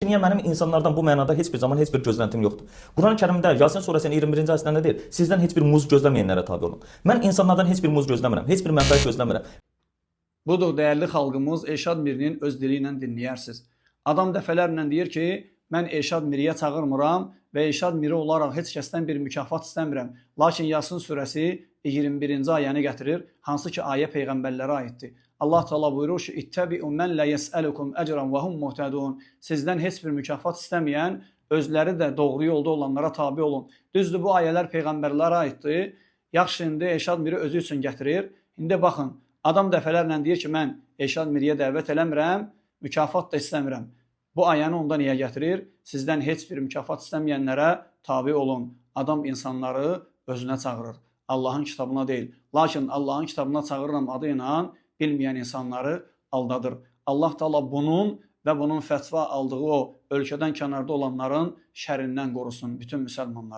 Niyə mənim insanlardan bu mənada heç bir zaman heç bir gözləntim yoxdur. Quran-Kərimdə Yasin surəsinin 21-ci ayəsində nə deyir? Sizdən heç bir muz gözləməyənlərə tabe olun. Mən insanlardan heç bir muz gözləmirəm, heç bir mənfəət gözləmirəm. Budur dəyərli xalqımız, Elşad Mirinin öz dili ilə dinləyərsiniz. Adam dəfələrlə deyir ki, mən Elşad Miriyə çağırmıram və Elşad Miri olaraq heç kəsdən bir mükafat istəmirəm. Lakin Yasin surəsi 21-ci ayəni gətirir, hansı ki ayə peyğəmbərlərə aiddir. Allah Teala buyurur ki: "İttabi'u men la yes'alukum ecran ve hum muhtedun." Sizdən heç bir mükafat istəməyən, özləri də doğru yolda olanlara tabe olun. Düzdür, bu ayələr peyğəmbərlərə aiddir. Yaxşı, indi Elşad Miri özü üçün gətirir. İndi baxın, adam dəfələrlə deyir ki, mən Elşad Miriyə dəvət eləmirəm, mükafat da istəmirəm. Bu ayəni onda niyə gətirir? Sizdən heç bir mükafat istəməyənlərə tabe olun. Adam insanları özünə çağırır. Allahın kitabına deyil. Lakin Allahın kitabına çağırıram adı ilə bilməyən insanları aldadır. Allah Teala bunun və bunun fətva aldığı o ölkədən kənarda olanların şərindən qorusun bütün müsəlmanları.